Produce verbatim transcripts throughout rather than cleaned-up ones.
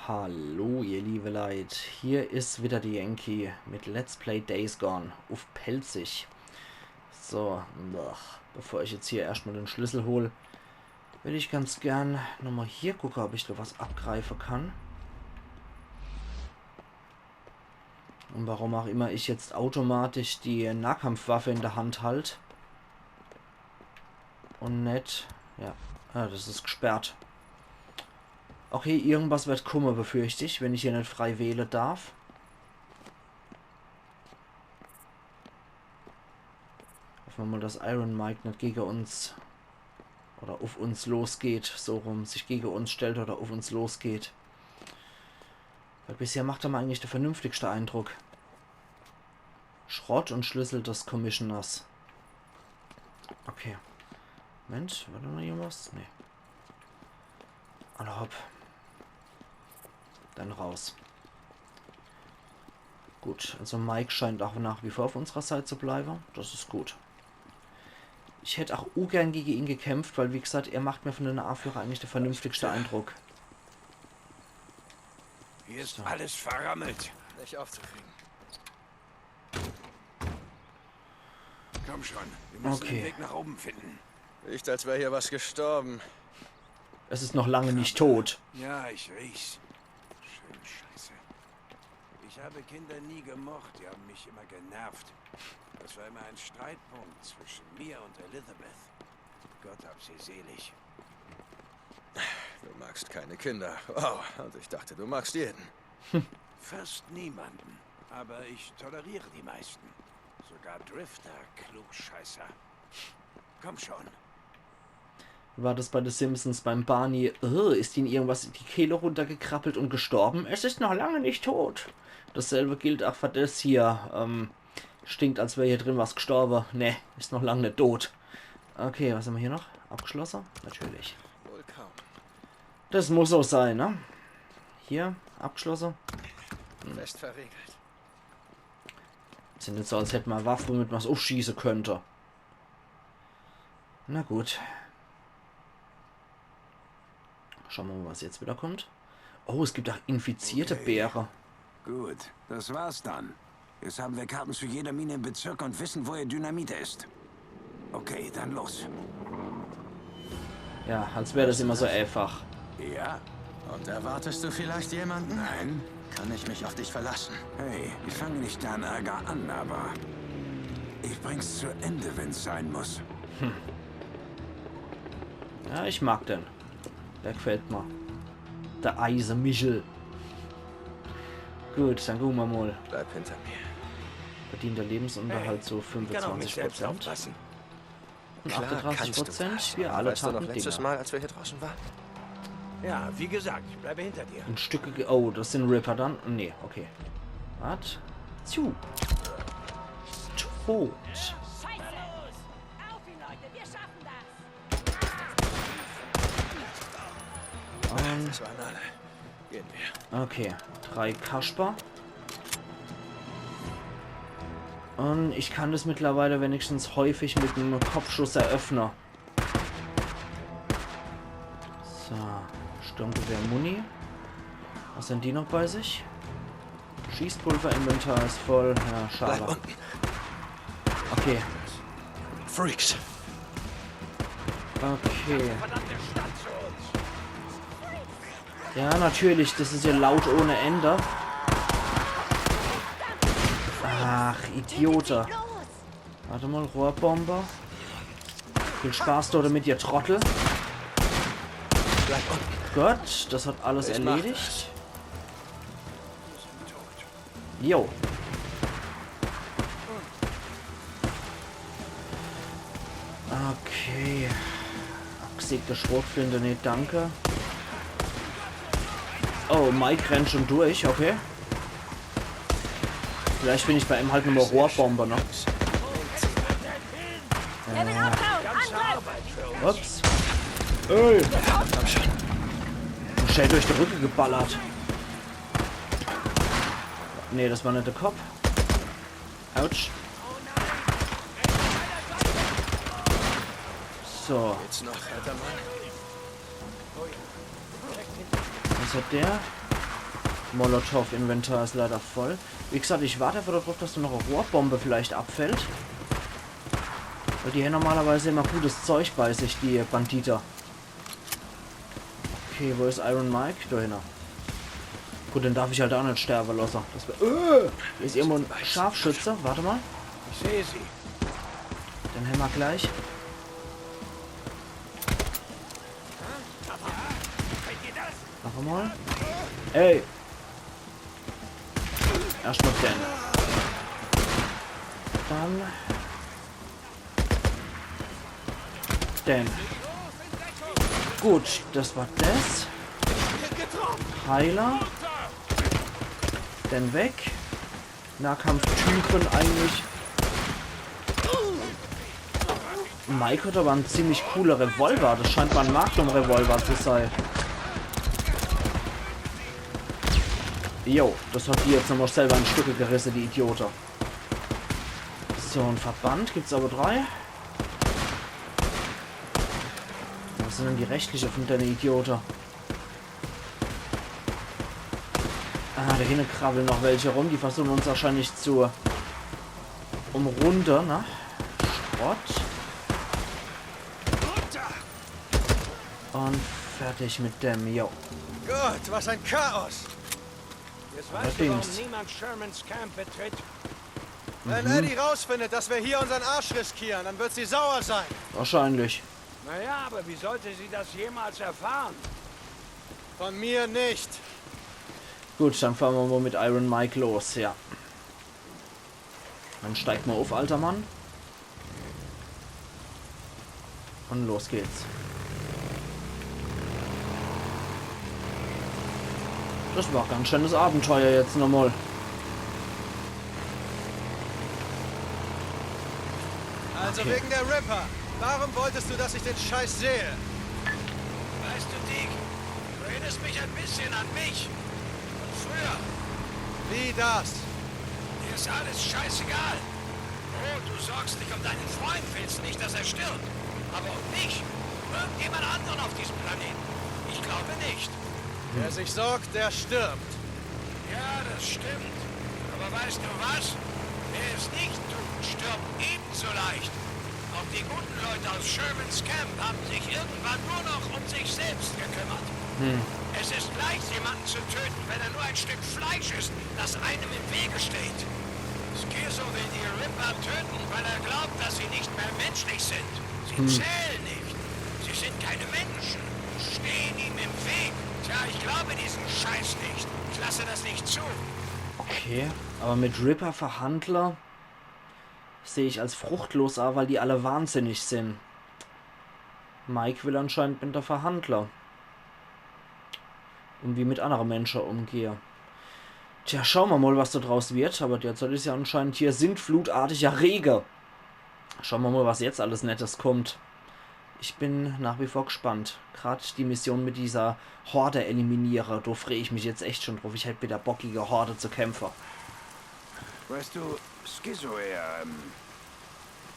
Hallo, ihr liebe Leit. Hier is wieder de Yankee mit Let's Play Days Gone uff Pälzisch. So, ach, bevor ich jetzt hier erschtmol de Schlüssel hol, will ich ganz gern nochmol hier gucke, ob ich do was abgreife kann. Un warum auch immer ich jetzt automatisch die Nahkampfwaffe in de Hand halt. Un net. Ja. Ah, das is gesperrt. Okay, irgendwas wird kumme, befürcht ich, wenn ich hier net frei wähle darf. Hoffe mer mol, dass Iron Mike net gege uns oder uff uns losgeht, so rum, sich gege uns stellt oder uff uns losgeht. Weil bisher macht er mol eigentlich de vernünftigste Eindruck. Schrott un Schlüssel des Commissioners. Okay. Moment, war do noch irgendwas? Nee. Alla hopp. Dann raus. Gut, also Mike scheint auch nach wie vor auf unserer Seit zu bleibe. Das is gut. Ich hätt auch ungern gege ihn gekämpft, weil, wie gesagt, er macht mir von de Anführer eigentlich de vernünftigste Eindruck. Hier ist alles verrammelt. Nicht aufzukriegen. Komm schon, wir müssen einen Weg nach oben finden. Riecht, als wär hier was gestorben. Es is noch lange nicht tot. Ja, ich riech's. Schöne Scheiße. Ich habe Kinder nie gemocht, die haben mich immer genervt. Das war immer ein Streitpunkt zwischen mir und Elizabeth. Gott hab sie selig. Du magst keine Kinder. Wow, und ich dachte, du magst jeden. Fast niemanden. Aber ich toleriere die meisten. Sogar Drifter, Klugscheißer. Komm schon. War das bei The Simpsons beim Barney? Äh, ist ihm irgendwas die Kehle runtergekrabbelt und gestorben? Es ist noch lange nicht tot. Dasselbe gilt auch für das hier. Ähm, stinkt, als wär hier drin was gestorbe. Ne, is noch lang net tot. Okay, was hämmer hier noch? Abgeschlosse? Natürlich. Wohl kaum. Das muss so sein, ne? Hier, abgeschlosse. Fest verriegelt. Sind jetzt so, als hätt mer Waffe, womit mer's uffschieße könnt. Na gut. Schaue mer mol, was jetzt wieder kommt. Oh, es gibt auch infizierte Bäre. Gut, das war's dann. Jetzt haben wir Karten zu jeder Mine im Bezirk und wissen, wo ihr Dynamit ist. Okay, dann los. Ja, als wär das immer so einfach. Ja? Und erwartest du vielleicht jemanden? Nein. Kann ich mich auf dich verlassen? Hey, ich fange nicht gern Ärger an, aber ich bring's zu Ende, wenn's sein muss. Ja, ich mag den. Der gefällt mer. Der Eisemichel. Gut, dann gucke mer mol. Bleib hinter mir. Verdient der Lebensunterhalt so fünfundzwanzig Prozent. Auf mich selbst aufpassen. Und achtunddreißig Prozent für alle Taten Dinge. Klar, kannst du das. Weißt du noch letztes Mal, als wir hier draußen waren? Ja, wie gesagt, ich bleibe hinter dir. In Stücke ge-, oh, das sind Ripper dann? Nee, okay. Wart. Zu. Tot. Scheiße! Auf ihn, Leute, wir schaffen das! Und das waren alle. Gehen wir. Okay, drei Kasper. Und ich kann das mittlerweile wenigstens häufig mit em Kopfschuss eröffnen. So, Sturmgewehr Muni. Was hämmer noch bei sich? Schießpulver, Inventar is voll. Ja, schade. Bleib unten. Okay. Freaks. Okay. Ja, natürlich, das is ja laut ohne Ende. Ach, Idiote. Wart mol, Rohrbombe. Viel Spaß do damit, ihr Trottel. Gut, das hat alles erledigt. Jo. Okay. Abgesägte Schrotflinte, nee, danke. Oh, Mike rennt schon durch, okay. Vielleicht bin ich bei ihm halt nur Rohrbombe, ne? Äh, ups. Ey! Schön durch die Rücke geballert. Nee, das war net der Kopf. Autsch. So. Geht's noch, alter Mann? Was hat der? Molotow-Inventar is leider voll. Wie gesagt, ich wart einfach drauf, dass do noch e Rohrbombe vielleicht abfällt. Weil die hän normalerweise immer gutes Zeug bei sich, die Bandite. Okay, wo is Iron Mike? Do hinne. Gut, den darf ich halt aa net sterbe losse. Das wär, äh, is irgendwo e Scharfschütze. Wart mal. Ich seh sie. Den hämmer gleich. Noch emal. Ey. Erschtmal den. Dann. Den. Gut, das war das. Heiler. Den weg. Nahkampftypen eigentlich. Mike hat awwer en ziemlich cooler Revolver. Das scheint mol en Magnum-Revolver zu sei. Jo, das hat die jetzt nochmal selber in Stücke gerisse, die Idiote. So, en Verband gibt's awwer drei. Was sin dann die restliche von denne Idiote? Ah, do hinne krabbeln noch welche rum. Die versuchen uns wahrscheinlich zu umrunde, ne? Schrott. Un fertig mit dem, jo. Gott, was ein Chaos! Jetzt weißt du, warum niemand Shermans Camp betritt? Wenn Eddie rausfindet, dass wir hier unseren Arsch riskieren, dann wird sie sauer sein. Wahrscheinlich. Naja, aber wie sollte sie das jemals erfahren? Von mir nicht. Gut, dann fahre mer mal mit Iron Mike los, ja. Dann steig mal uff, alter Mann. Un los geht's. Das war ganz schönes Abenteuer jetzt nochmal. Also wegen der Ripper. Warum wolltest du, dass ich den Scheiß sehe? Weißt du, Deke, du erinnerst mich ein bisschen an mich. Von früher. Wie das? Mir ist alles scheißegal. Oh, du sorgst dich um deinen Freund, willst nicht, dass er stirbt. Aber um mich, um irgendjemand anderen auf diesem Planeten. Ich glaube nicht. Wer sich sorgt, der stirbt. Ja, das stimmt. Aber weißt du was? Wer es nicht tut, stirbt ebenso leicht. Auch die guten Leute aus Shermans Camp haben sich irgendwann nur noch um sich selbst gekümmert. Es ist leicht, jemanden zu töten, wenn er nur ein Stück Fleisch ist, das einem im Wege steht. Skizzo will die Ripper töten, weil er glaubt, dass sie nicht mehr menschlich sind. Sie zählen nicht. Sie sind keine Menschen. Stehen ihm im Weg. Tja, ich glaube diesen Scheiß nicht. Ich lasse das nicht zu. Okay, aber mit Ripper verhandle seh ich als fruchtlos a, weil die alle wahnsinnig sin. Mike will anscheinend mit der verhandle. Un wie mit annere Mensche umgehe. Tja, schaue mer mal, was do draus wird. Aber derzeit is ja anscheinend hier sintflutartiger Rege. Schaue mer mal, was jetzt alles Nettes kommt. Ich bin nach wie vor gespannt. Grad die Mission mit dieser Horde eliminiere, do freh ich mich jetzt echt schon druff. Ich hätt mit der bockige Horde zu kämpfe. Weißt du, Skizzo, er, ähm,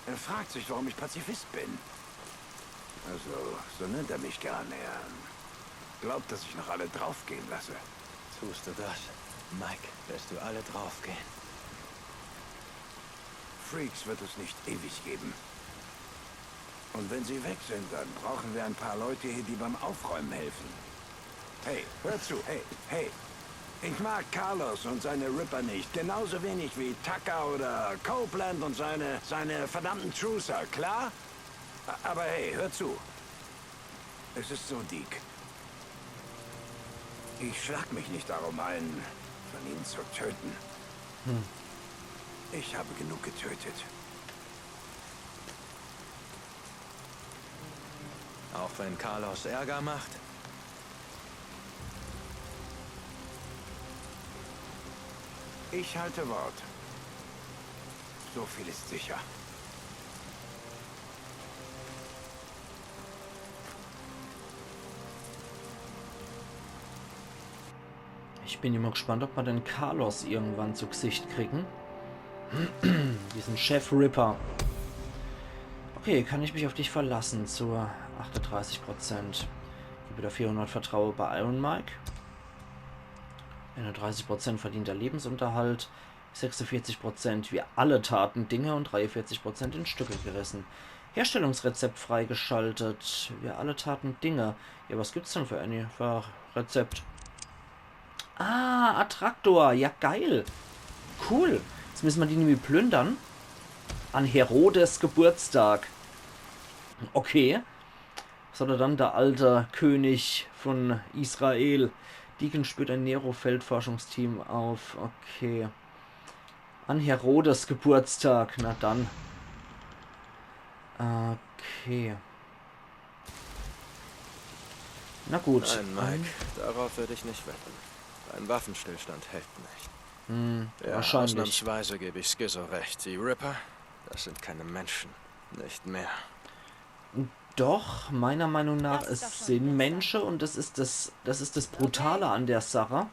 er fragt sich, warum ich Pazifist bin. Also, so nennt er mich gern. Er glaubt, dass ich noch alle draufgehen lasse. Tust du das, Mike? Lässt du alle draufgehen? Freaks wird es nicht ewig geben. Und wenn sie weg sind, dann brauchen wir ein paar Leute hier, die beim Aufräumen helfen. Hey, hör zu, hey, hey. Ich mag Carlos und seine Ripper nicht, genauso wenig wie Tucker oder Copeland und seine, seine verdammten Truther, klar? A-, aber hey, hör zu. Es ist so, Deke. Ich schlag mich nicht darum, einen von ihnen zu töten. Ich habe genug getötet. Auch wenn Carlos Ärger macht? Ich halte Wort. So viel ist sicher. Ich bin immer gespannt, ob mer den Carlos irgendwann zu Gesicht kriegen. Diesen Chef Ripper. Okay, kann ich mich auf dich verlassen zu achtunddreißig Prozent. Gib wieder vierhundert Vertraue bei Iron Mike. Einunddreißig Prozent verdienter Lebensunterhalt, sechsundvierzig Prozent wie alle Taten Dinge und dreiundvierzig Prozent in Stücke gerissen. Herstellungsrezept freigeschaltet. Wie alle Taten Dinge. Ja, was gibt's denn für ein, für Rezept? Ah, Attraktor. Ja, geil. Cool. Jetzt müssen wir die nämlich plündern. An Herodes Geburtstag. Okay. Was hat er dann, der alte König von Israel? Deacon spürt ein Nero-Feldforschungsteam auf. Okay. An Herodes Geburtstag. Na dann. Okay. Na gut. Nein, Mike, darauf würde ich nicht wetten. Ein Waffenstillstand hält nicht. Hm, Ja, wahrscheinlich. Ausnahmsweise gebe ich Skizzo recht. Die Ripper, das sind keine Menschen. Nicht mehr. Doch, meiner Meinung nach, Das ist doch es schon sind besser. Menschen und das ist das, das ist das Brutale an der Sache.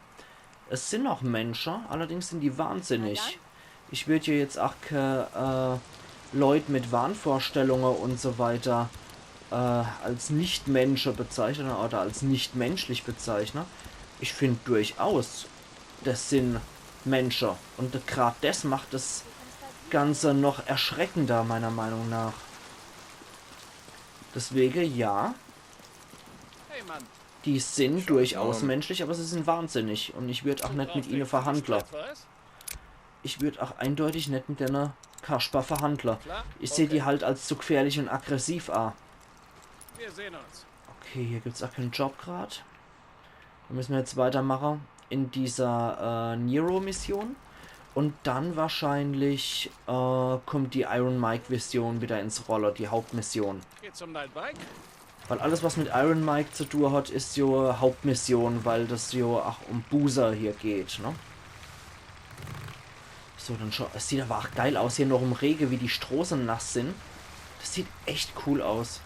Es sind noch Menschen, allerdings sind die wahnsinnig. Ich würde ja jetzt auch ke, äh, Leute mit Wahnvorstellungen und so weiter äh, als Nicht-Menschen bezeichnen oder als nicht menschlich bezeichnen. Ich finde durchaus, das sind Menschen. Und gerade das macht das Ganze noch erschreckender, meiner Meinung nach. Deswegen, ja, Hey Mann, die sind durchaus Schauen. Menschlich, aber sie sind wahnsinnig. Und ich würde auch nicht mit ihnen verhandeln. Was? Ich würde auch eindeutig nicht mit denen Kasper verhandeln. Klar? Ich sehe die Okay. halt als zu gefährlich und aggressiv an. Wir sehen uns. Okay, hier gibt's auch keinen Job grad. Da müssen wir jetzt weitermachen in dieser äh, Nero-Mission. Und dann wahrscheinlich äh, kommt die Iron Mike-Mission wieder ins Rolle, die Hauptmission. Geht's um dein Bike? Weil alles, was mit Iron Mike zu tun hat, ist jo Hauptmission, weil das jo auch um Boozer hier geht, ne? So, dann schon. Es sieht aber auch geil aus hier noch im Regen, wie die Stroße nass sind. Das sieht echt cool aus.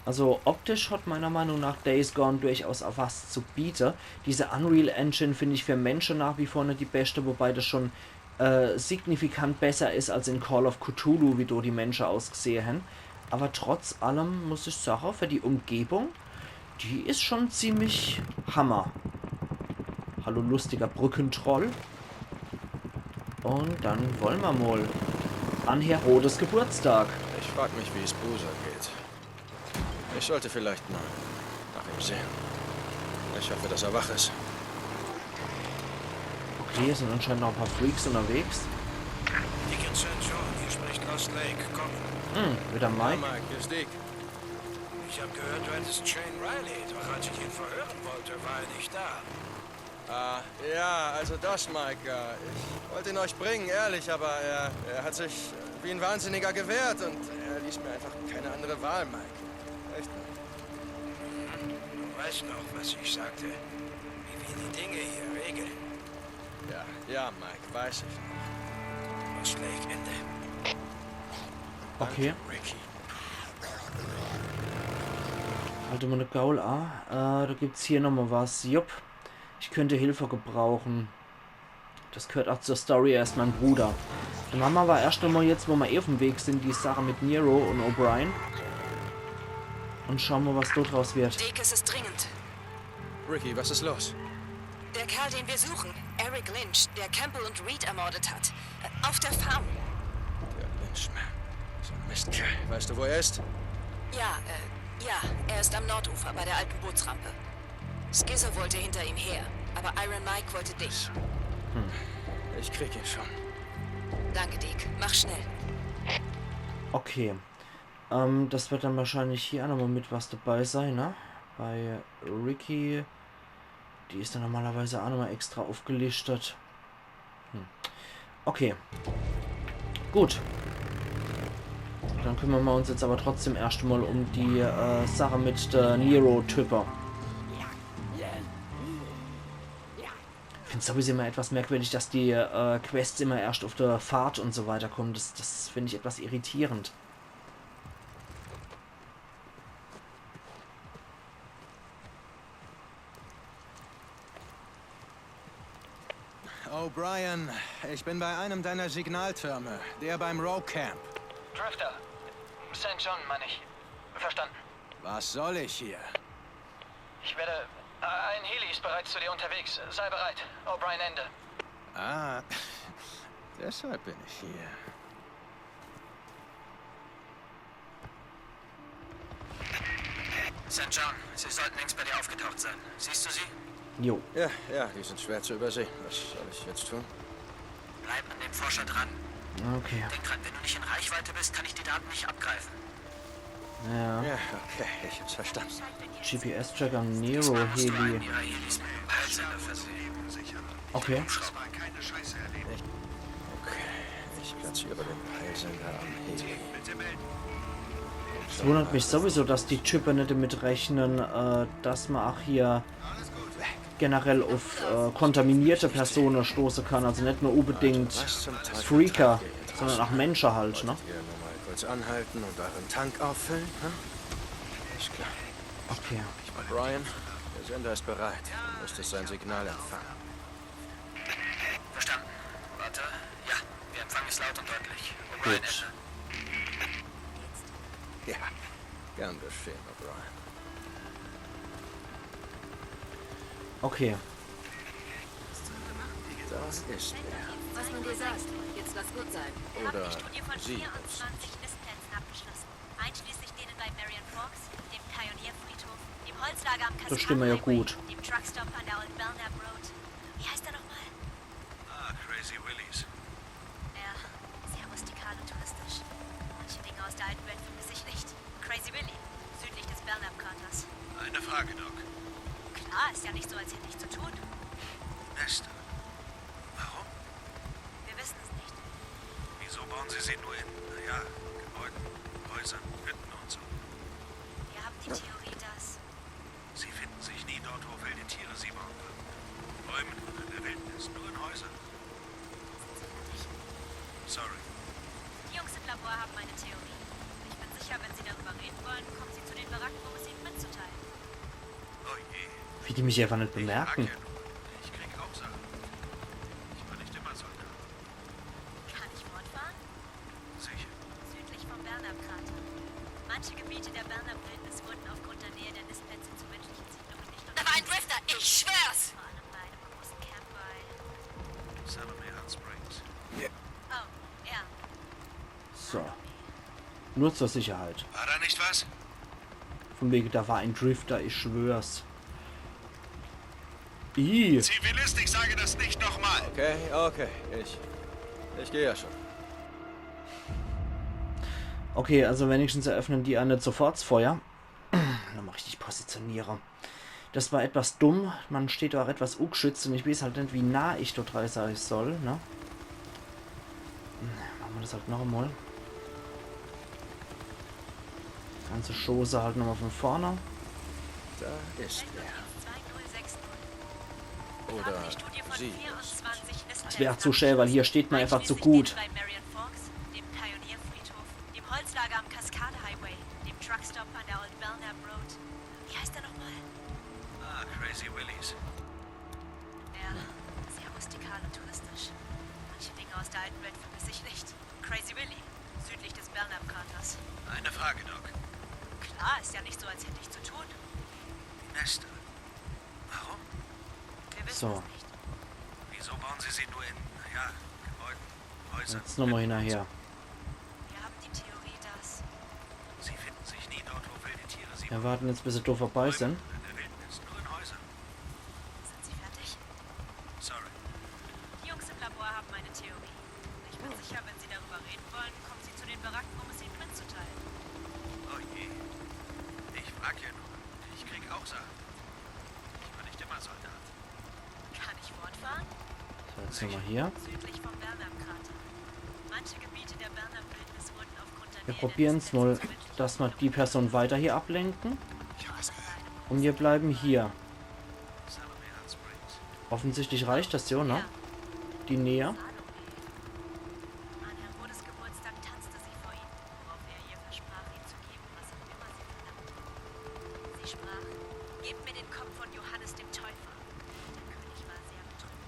Also optisch hat meiner Meinung nach Days Gone durchaus auch was zu bieten. Diese Unreal Engine finde ich für Menschen nach wie vor nicht die beste, wobei das schon äh, signifikant besser ist als in Call of Cthulhu, wie do die Menschen ausgesehen haben. Aber trotz allem muss ich sagen, für die Umgebung, die ist schon ziemlich Hammer. Hallo lustiger Brückentroll. Und dann wollen wir mal an Herodes Geburtstag. Ich frag mich, wie es Boozer geht. Ich sollte vielleicht mal nach ihm sehen. Ich hoffe, dass er wach ist. Okay, hier sind anscheinend noch ein paar Freaks unterwegs. Deacon Saint John, hier spricht Lost Lake. Komm, Hm, wieder Ja, Mike. Mike, hier ist Deek. ich habe gehört, du hättest Shane Riley, doch als ich ihn verhören wollte, war er nicht da. Ah, ja, also das, Mike. Äh, ich wollte ihn euch bringen, ehrlich, aber er, er hat sich wie ein Wahnsinniger gewehrt und er ließ mir einfach keine andere Wahl, Mike. Echt? Du weißt noch, was ich sagte, wie wir die Dinge hier regeln. Ja, ja, Mike, weiß ich. Lost Lake, Ende. Okay. Ricky. Halt mal eine Gaul an. Äh, da gibt's hier nochmal was. Jupp. Ich könnte Hilfe gebrauchen. Das gehört auch zur Story, er ist mein Bruder. Dann machen wir aber erst nochmal jetzt, wo wir eh auf dem Weg sind, die Sache mit Nero und O'Brien. Und schauen wir, was dort draus wird. Deek, es ist dringend. Ricky, was ist los? Der Kerl, den wir suchen, Erik Lynch, der Campbell und Reed ermordet hat. Äh, Auf der Farm. Der Lynchman. So ein Mistkerl. Weißt du, wo er ist? Ja, äh, ja, er ist am Nordufer bei der alten Bootsrampe. Skizzo wollte hinter ihm her, aber Iron Mike wollte dich. Ich krieg ihn schon. Danke, Deek. Mach schnell. Okay. Ähm, das wird dann wahrscheinlich hier auch nochmal mit was dabei sein, ne? Bei Ricky. Die ist dann normalerweise auch nochmal extra aufgelistet. Hm. Okay. Gut. Dann kümmern wir uns jetzt aber trotzdem erst mal um die äh, Sache mit der Nero-Type. Ich find's sowieso immer etwas merkwürdig, dass die äh, Quests immer erst auf der Fahrt und so weiter kommen. Das, das finde ich etwas irritierend. O'Brien, ich bin bei einem deiner Signaltürme, der beim Rogue Camp. Drifter. Saint John, meine ich. Verstanden. Was soll ich hier? Ich werde Ein Heli ist bereits zu dir unterwegs. Sei bereit. O'Brien, Ende. Ah, deshalb bin ich hier. Saint John, sie sollten längst bei dir aufgetaucht sein. Siehst du sie? Jo. Ja, ja, die sind schwer zu übersehen. Was soll ich jetzt tun? Bleib an dem Forscher dran. Okay. Denk dran, wenn du nicht in Reichweite bist, kann ich die Daten nicht abgreifen. Ja. Ja, okay, ich hab's verstanden. G P S-Tracker Nero Heli. Ihre Helis mit dem Peilsender versehen. Okay. Okay, ich platziere den Peilsender am Heli. Es wundert mich sowieso, dass die Typen nicht damit rechnen, äh, dass man auch hier generell auf äh, kontaminierte Personen stoßen kann. Also nicht nur unbedingt Was zum Teufel Freaker, treibt ihr hier? Sondern auch Menschen halt, ne? Hier nur mal kurz anhalten und euren Tank auffüllen, hm? Ist klar. Okay. Brian, der Sender ist bereit. Du müsstest sein Signal empfangen. Verstanden. Warte. Ja, wir empfangen es laut und deutlich. O'Brien, Gut. Ende. Ja, gern geschehen, O'Brien. Okay. Da ist er. Was man dir sagt, jetzt lass gut sein. Oder Die Studie von sie. vierundzwanzig Nistplätzen abgeschlossen. Einschließlich denen bei Marion Forks, dem Pionierfriedhof, dem Holzlager am Das stimmt ja Cascade Highway, gut. Dem Truckstop an der Old Belknap Road. Wie heißt er nochmal? Ah, Crazy Willies. Ja, sehr rustikal und touristisch. Manche Dinge aus der alten Welt vermisse ich nicht. Crazy Willy, südlich des Belknap-Kraters. Eine Frage, Doc. Klar, ist ja nicht so, als hätte ich zu tun. Nester. Warum? Wir wissen es nicht. Wieso bauen sie sie nur in, naja, Gebäuden, Häusern, Hütten und so? Wir haben die Theorie, dass Sie finden sich nie dort, wo wilde Tiere sie bauen würden. Bäumen oder in der Wildnis, nur in Häusern. Sorry. Die Jungs im Labor haben eine Theorie. Ich bin sicher, wenn sie darüber reden wollen, kommen sie zu den Baracken, um es ihnen mitzuteilen. Oh je. Wie die mich einfach nicht Ich mag bemerken. Ja nur. Ich krieg auch Sachen. Ich war nicht immer Soldat. Kann ich fortfahren? Sicher. Südlich vom Belknap-Krater. Manche Gebiete der Belknap-Wildnis wurden aufgrund der Nähe der Nistplätze zu menschlichen Siedlungen nicht unter. Da war ein Drifter, ich schwör's! Vor allem bei einem großen Camp bei. Salome Hot Springs. Oh, ja. So. Nur zur Sicherheit. War da nicht was? Von wegen, da war ein Drifter, ich schwör's. Ih, Zivilist, ich sage das nicht nochmal. Okay, okay, ich. Ich gehe ja schon. Okay, also wenigstens eröffnen die eine sofort das Feuer. Nochmal richtig positioniere. Das war etwas dumm. Man steht da auch etwas ungeschützt und ich weiß halt nicht, wie nah ich dort dran sein soll, ne? Machen wir das halt noch einmal. Ganze Schoße halt nochmal von vorne. Da ist er. Zweignull sechs null. Oder Die Studie von sie. vierundzwanzig Nistplätzen. Das wäre auch zu schön, weil hier steht man einfach zu Einschließlich gut. Denen bei Marion Forks, dem Pionierfriedhof, dem Holzlager am Cascade Highway, dem Truckstop an der Old Belknap Road. Wie heißt er nochmal? Ah, Crazy Willies. Ja, sehr rustikal und touristisch. Manche Dinge aus der alten Welt vermisse ich nicht. Crazy Willy, südlich des Belknap-Kraters. Eine Frage, Doc. Klar, ist ja nicht so, als hätte ich zu tun. Nester. Warum? Wir wissen So. Es nicht. Wieso bauen sie sie nur in, naja, Gebäuden, Häusern? Jetzt nochmal hinterher. Wir haben die Theorie, dass Sie finden sich nie dort, wo wilde Tiere sie Wir warten jetzt, bis sie da vorbei sind. In der Wildnis, nur in Häusern. Sind Sie fertig? Sorry. Die Jungs im Labor haben eine Theorie. Ich bin sicher, wenn Sie darüber reden wollen, kommen Sie zu den Baracken, um es ihnen mitzuteilen. Oh je. Ich frag ja nur. Ich krieg auch Sachen. Ich war nicht immer Soldat. Kann ich fortfahren? So, jetzt nochmal hier. Südlich vom Belknap-Krater. Manche Gebiete der Belknap-Wildnis wurden aufgrund der Wir Nähe probieren der es mal, Nistplätze zu dass wir die Person weiter hier ablenken. Und wir bleiben hier. Salome Hot Springs. Offensichtlich reicht das ja, ne? Die Nähe. An Herrn Wodes Geburtstag tanzte sie vor ihm, worauf er ihr versprach, ihm zu geben, was auch immer sie verlangte. Sie sprach: „Gebt mir den Kopf von Johannes dem Täufer.“ Der König war sehr betrübt.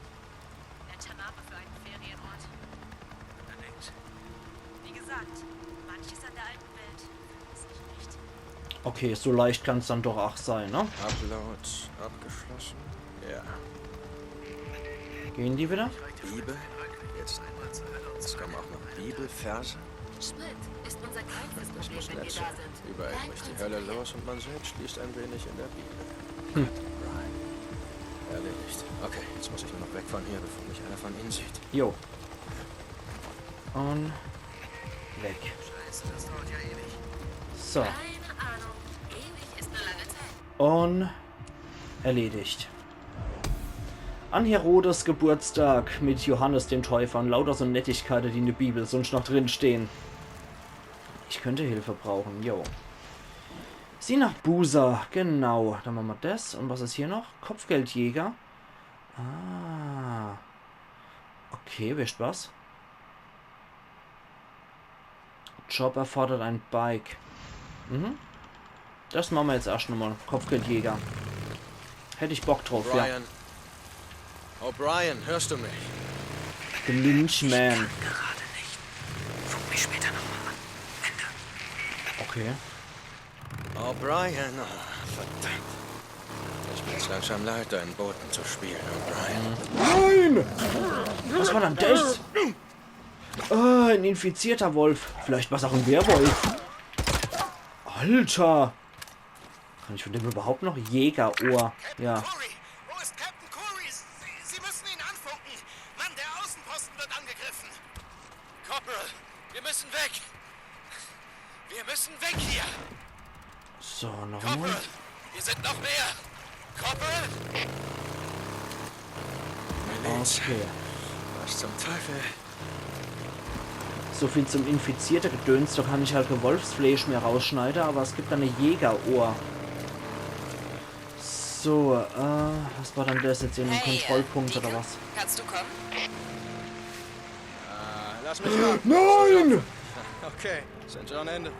Netter Name für einen Ferienort. Allerdings. Wie gesagt, manches an der alten Welt vermisse ich nicht. Okay, so leicht kann's dann doch ach sein, ne? Upload abgeschlossen. Ja. Gehen die wieder? Bibel? Jetzt. Es kommen auch noch Bibelverse. Sprit ist unser kleinstes Das Problem, muss wenn wir nett da sein. Sind. Überall Bleib bricht die konzentriert. Hölle los und man selbst liest ein wenig in der Bibel. Right. Erledigt. Okay, jetzt muss ich nur noch weg von hier, bevor mich einer von ihnen sieht. Jo. Und weg. Scheiße, das dauert ja ewig. So. Keine Ahnung. Ewig ist eine lange Zeit. Und erledigt. An Herodes Geburtstag mit Johannes dem Täufer und lauter so Nettigkeiten, die in der Bibel sonst noch drinstehen. Ich könnte Hilfe brauchen, jo. Sieh nach Busa, genau. Dann machen wir das. Und was ist hier noch? Kopfgeldjäger. Ah. Okay, wisst was? Job erfordert ein Bike. Mhm. Das machen wir jetzt erst nochmal. Kopfgeldjäger. Hätte ich Bock drauf, ja. Brian. Oh, Brian, hörst du mich? The Lynchman. Gerade nicht. Ruf mich später nochmal an. Ende. Okay. Oh, Brian. Oh, verdammt. Ich bin es langsam leid, deinen Boten zu spielen, oh, Brian. Nein! Was war dann das? Ah, ein infizierter Wolf. Vielleicht war's auch ein Werwolf. Alter. Kann ich von dem überhaupt noch? Jägerohr. Ja. Corey! Wo ist Captain Corey? Sie, Sie müssen ihn anfunken! Mann, der Außenposten wird angegriffen! Corporal, wir müssen weg! Wir müssen weg hier! So, nochmal. Corporal, hier sind noch mehr! Corporal! Okay. Was zum Teufel? So viel zum infizierte Gedöns, da kann ich halt kein Wolfsfleisch mehr rausschneiden, aber es gibt da eine Jägerohr. So, äh, was war dann das jetzt in dem Kontrollpunkt oder was? Kannst du kommen? Ah, lass mich raten. Nein! Okay, Saint John Ende.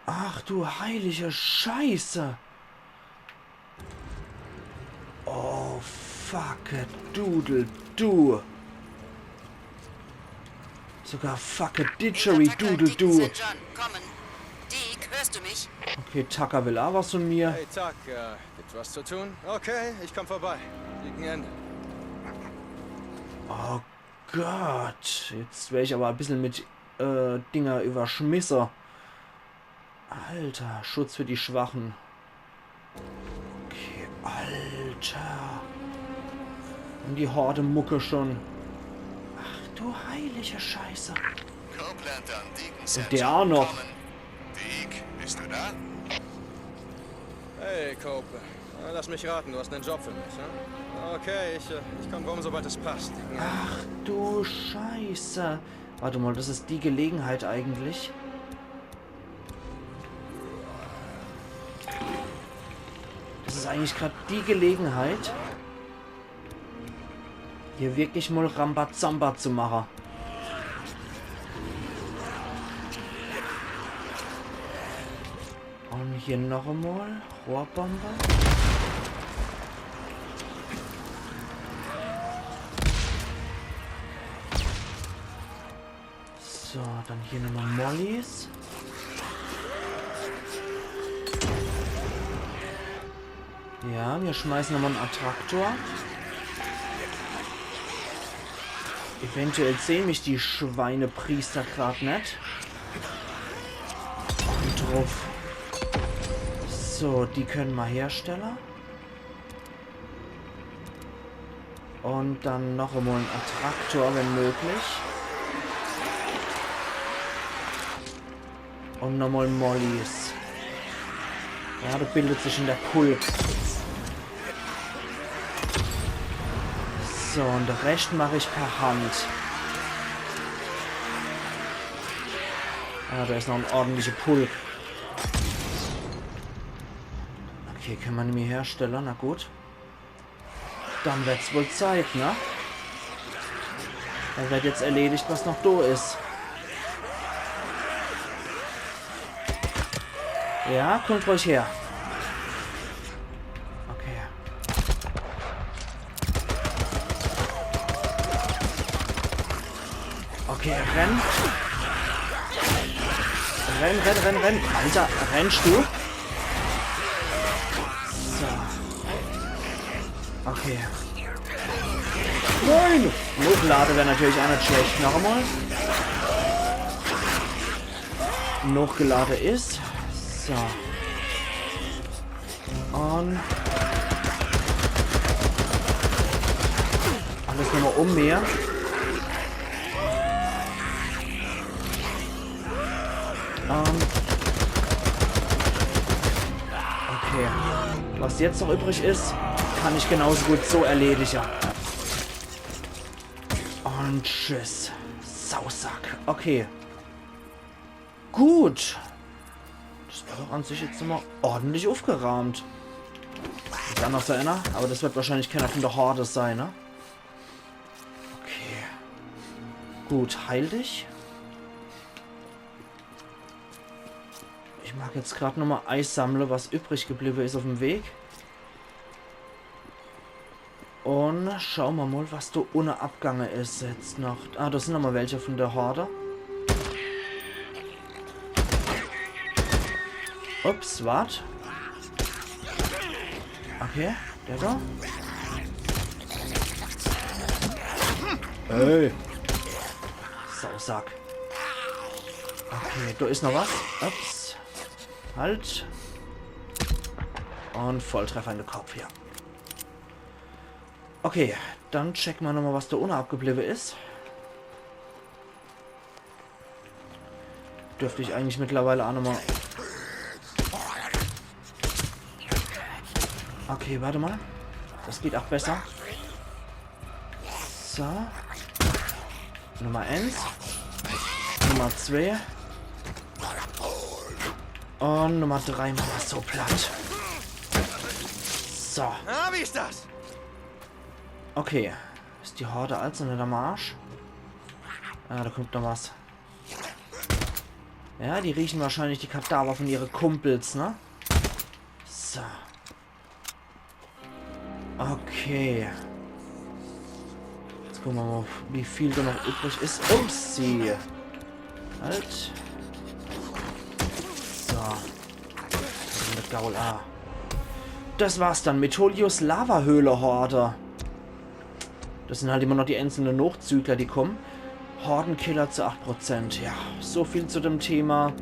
Ach du heilige Scheiße. Oh, fuck it, Doodle, du. Sogar fuck it, Didgeridoo, Doodle, du. John, kommen. Deke, hörst du mich? Okay, Tucker will auch was von mir. Hey, Tuck, äh, gibt was zu tun? Okay, ich komm vorbei. Gegen Ende. Oh Gott, jetzt wär ich aber ein bisschen mit, äh, Dinger überschmisse. Alter, Schutz für die Schwachen. Okay, Alter. Und die Horde Mucke schon. Ach du heilige Scheiße. Copeland an Deacon Und der auch noch. Deke, bist du da? Hey, Cope. Äh, Lass mich raten, du hast einen Job für mich, ne? Okay, ich, äh, ich komm rum, sobald es passt. Ach du Scheiße. Warte mal, das ist die Gelegenheit eigentlich. Das ist eigentlich gerade die Gelegenheit, hier wirklich mal Rambazamba zu machen. Und hier noch einmal Rohrbombe. So, dann hier nochmal Mollys. Ja, wir schmeißen nochmal einen Attraktor. Eventuell sehen mich die Schweinepriester grad net. Und drauf. So, die können wir herstellen. Und dann noch einmal ein Attraktor, wenn möglich. Und nochmal Mollys. Ja, da bildet sich schon der Pulk. So, und den Rest mache ich per Hand. Ah, da ist noch ein ordentlicher Pulk. Okay, kann man mir herstellen, na gut. Dann wird's wohl Zeit, ne? Dann wird jetzt erledigt, was noch da ist. Ja, kommt ruhig her. Okay. Okay, renn. Renn, renn, renn, renn. Alter, rennst du? So. Okay. Nein! Nochlade wär natürlich aa net schlecht. Noch emol. Nochgelade is. So. Und alles nomol um mir. Ähm. Okay. Was jetzt noch übrig is, kann ich genauso gut so erledige. Und tschüss. Sausack. Okay. Gut. Das war doch an sich jetzt nomol ordentlich ufgeraamt. Is do noch so ener? Aber das wird wahrscheinlich kener von der Horde sei, ne? Okay. Gut, heil dich. Ich mag jetzt grad nomol eisammle, was übrig gebliwwe is uf'm Weg. Und schaue mer mol, was do unne abgange is jetzt noch. Ah, do sin nomol welche von der Horde. Ups, wart. Okay, der do. Ey. Sausack. Okay, do is noch was. Ups. Halt. Und Volltreffer in de Kopf hier. Okay, dann checke mer nomol, was do unne abgebliwwe is. Dürft ich eigentlich mittlerweile aa nomol. Okay, wart emol. Das geht aa besser. So. Nummer eins. Nummer zwei. Und Nummer drei mache mer so platt. So. Na, wie is das? Okay. Is die Horde also net am Arsch? Ah, do kommt noch was. Ja, die rieche wahrscheinlich die Kadaver von ihre Kumpels, ne? So. Okay. Jetzt gucke mer mol, wie viel do noch übrig is. Upsi. Halt. So. Mit Gaul A. Das war's dann. Metolius Lavahöhle-Horde. Das sin halt immer noch die einzelne Nochzügler, die kommen. Hordenkiller zu acht Prozent. Ja, so viel zu dem Thema.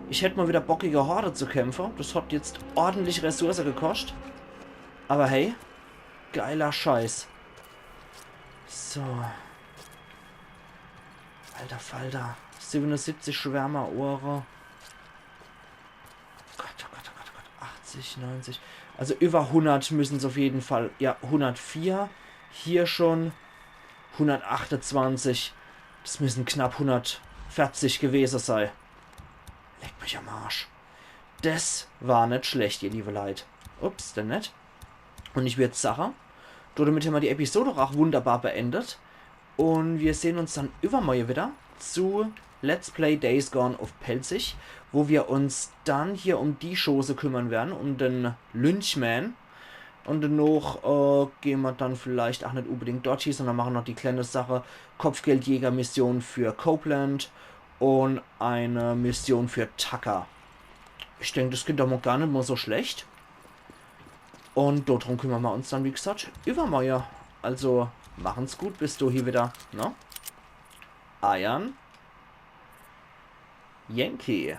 Ich hätt mol wieder Bock, gege Horde zu kämpfe. Das hat jetzt ordentlich Ressource gekoscht. Aber hey, geiler Scheiß. So. Alter Falter. Siebenundsiebzig Schwärmerohre. Gott, oh Gott, oh Gott, oh Gott. Achtzig, neunzig. Also über hundert müssen's auf jeden Fall. Ja, hundertvier. Hier schon hundertachtundzwanzig. Das müssen knapp hundertvierzig gewese sei. Leck mich am Arsch. Das war net schlecht, ihr liebe Leit. Ups, denn net. Und ich würd sache, domit hämmer die Episode auch wunderbar beendet. Und wir sehen uns dann übermorje wieder zu Let's Play Days Gone auf Pälzisch, wo wir uns dann hier um die Chose kümmern werden, um den Lynchman. Und danach, äh, gehen wir dann vielleicht auch nicht unbedingt dort hin, sondern machen noch die kleine Sache Kopfgeldjäger-Mission für Copeland und eine Mission für Tucker. Ich denk, das klingt doch mal gar nicht mal so schlecht. Und dort drum kümmern wir uns dann, wie gesagt, übermorje. Also, machen's gut, bis dohin wieder, ne? Eiern Yankee.